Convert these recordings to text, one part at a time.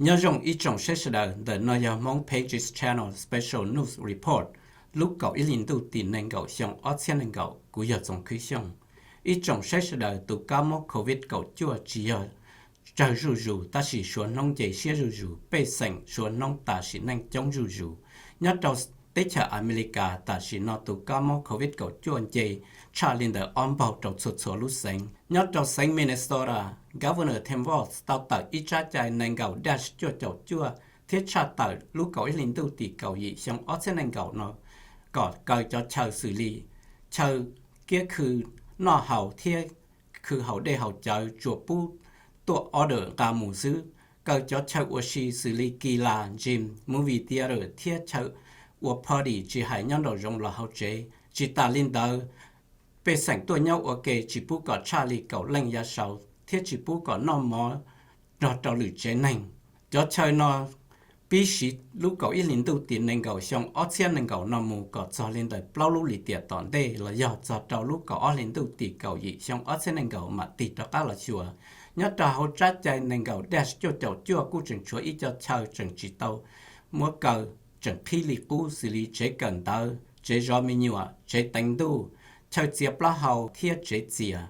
Nyob zoo ib tsoom saib sawv daws, ntawm no yog Hmoob Pages Channel Special News Report lub kaum ib hli ntuj tim nees nkaum xyoo ob txhiab nees nkaum, kuv yog Txoov Khwb Xyooj. Ib tsoom saib sawv daws, tus kab mob COVID kaum cuaj tsis yog tsawg zuj zus, tab sis suav hnub nce siab zuj zus, pej xeem suav hnub tas sim neej coob zuj zus. Nyob rau teb chaws Amelikas tam sim no tus kab mob COVID kaum cuaj nce tshaj li ntawm ob npaug rau txhua txhua lub xeev. Nyob rau xeev Minnesota, Governor Tim Walz tau tawm ib tsab cai nees nkaum dash cuaj caum cuaj thiab tshaj tawm lub kaum ib hli ntuj tim kaum yim xyoo ob txhiab nees nkaum no kom kaw cov chaw xws li chaw kiab khw noj haus thiab khw haus dej haus cawv tsuas pub tuaj order nqa mus xwb. Kaw cov chaw ua si xws li kis las, gym, movie theater thiab chaw ua party tsis hais nyob nraum zoov los hauv tsev. Tsis tas li ntawd, pej xeem tuaj nyob ua ke tsis pub kom tshaj li kaum leej yav saud thiab tsis pub kom noj mov nrog rau lwm tsev neeg. Cov chaw no pib siv lub kaum ib hlis ntuj tim nees nkaum xyoo ob txhiab nees nkaum no mus kom txog li ntawm plaub lub lim tiam tom ntej los yog txog rau lub kaum ob hlis ntuj tim kaum yim xyoo ob txhiab nees nkaum mam tig rov qab los xyuas. Nyob rau hauv tsab cai nees nkaum dash cuaj caum cuaj kuj tseem tshuav ib co chaw tseem tsis tau muab kaw, tseem qhib li qub xws li tsev kawm ntawv, tsev zov me nyuam, tsev teev ntuj, chaw txiav plaub hau thiab tsev txias.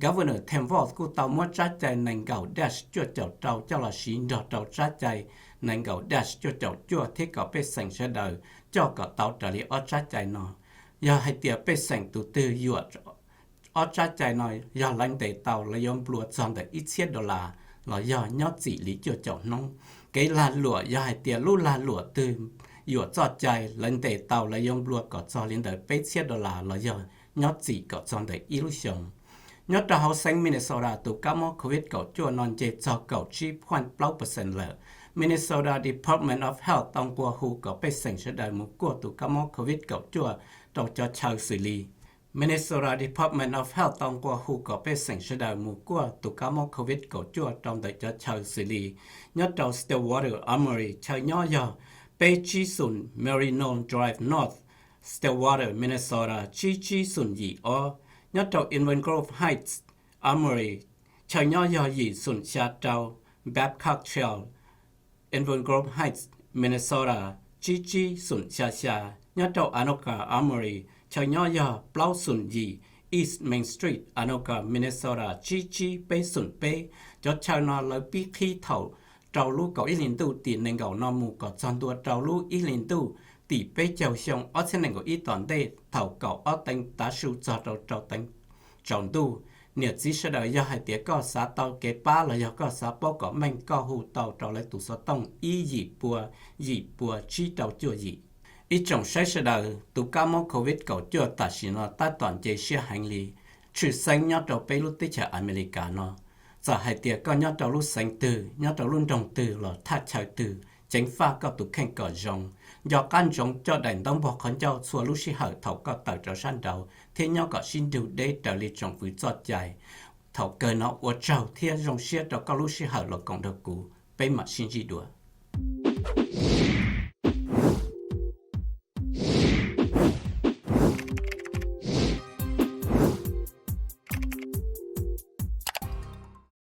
Governor Tim Walz kuj tau muab tsab cai nees nkaum dash cuaj caum rau coj los siv nrog rau tsab cai nees nkaum dash cuaj caum cuaj thiab kom pej xeem sawv daws coj kom tau raws li ob tsab cai no. Yog hais tias pej xeem tus twg yuam ob tsab cai no, yog lawv ntes tau lawv yuav nplua txog ntawm ib txhiab dollar los yog nyob txim li cuaj caum hnub. Kev lag luam, yog hais tias lub lag luam twg yuam txoj cai, lawv ntes tau lawv yuav nplua kom txog li ntawm peb txhiab dollar los yog nyob txim kom txog ntawm ib lub xyoos. Nyob rau hauv xeev Minnesota, tus kab mob COVID kaum cuaj no nce txog kaum tsib point plaub percent lawm. Minnesota Department of Health tau nqua hu kom pej xeem sawv daws mus kuaj tus kab mob COVID kaum cuaj rau cov chaw xws li Minnesota Department of Health tau nqua hu kom pej xeem sawv daws mus kuaj tus kab mob COVID kaum cuaj rau ntawm cov chaw xws li nyob rau Stillwater, Armory, chaw nyob yog peb tsib xoom Merino Drive North, Stillwater, Minnesota, tsib tsib xoom yim ob. Nyob rau Inver Grove Heights, Armory, chaw nyob yog yim xoom xya rau Babcock Trail, Inver Grove Heights, Minnesota, tsib tsib xoom xya xya. Nyob rau Anoka, Armory, chaw nyob yog plaub xoom yim East Main Street, Anoka, Minnesota, tsib tsib peb xoom peb. Cov chaw no lawv pib qhib thaum rau lub kaum ib hlis ntuj tim nees nkaum no mus kom txog ntua rau lub ib hlis ntuj tim peb caug xyoo ob txhiab nees nkaum ib tom ntej thaum kaum ob teev tav su txog rau rau teev tsaus ntuj. Niam txiv sawv daws, yog hais tias koj xav tau kev pab los yog koj xav paub kom meej, koj hu tau rau lawv tus xov tooj ib yim pua yim pua tsib rau cuaj yim. Ib tsoom saib sawv daws, tus kab mob COVID kaum cuaj tam sim no tab tom nce siab heev li, tshwj xeeb nyob rau peb lub teb chaws Amelikas no. Txawm hais tias koj nyob rau lub xeev twg, nyob rau lub nroog twg los thaj chaw twg, ceev faj koj tus kheej kom zoo. Nco qab ntsoov coj daim ntaub npog qhov ncauj txhua lub sij hawm thaum koj tawm rau sab nraud thiab nyob kom sib nrug deb raws li tsoom fwv txoj cai. Thaum kawg no ua tsaug thiab zoo siab rau koj lub sij hawm los koom nrog kuv, peb mam sib ntsib dua.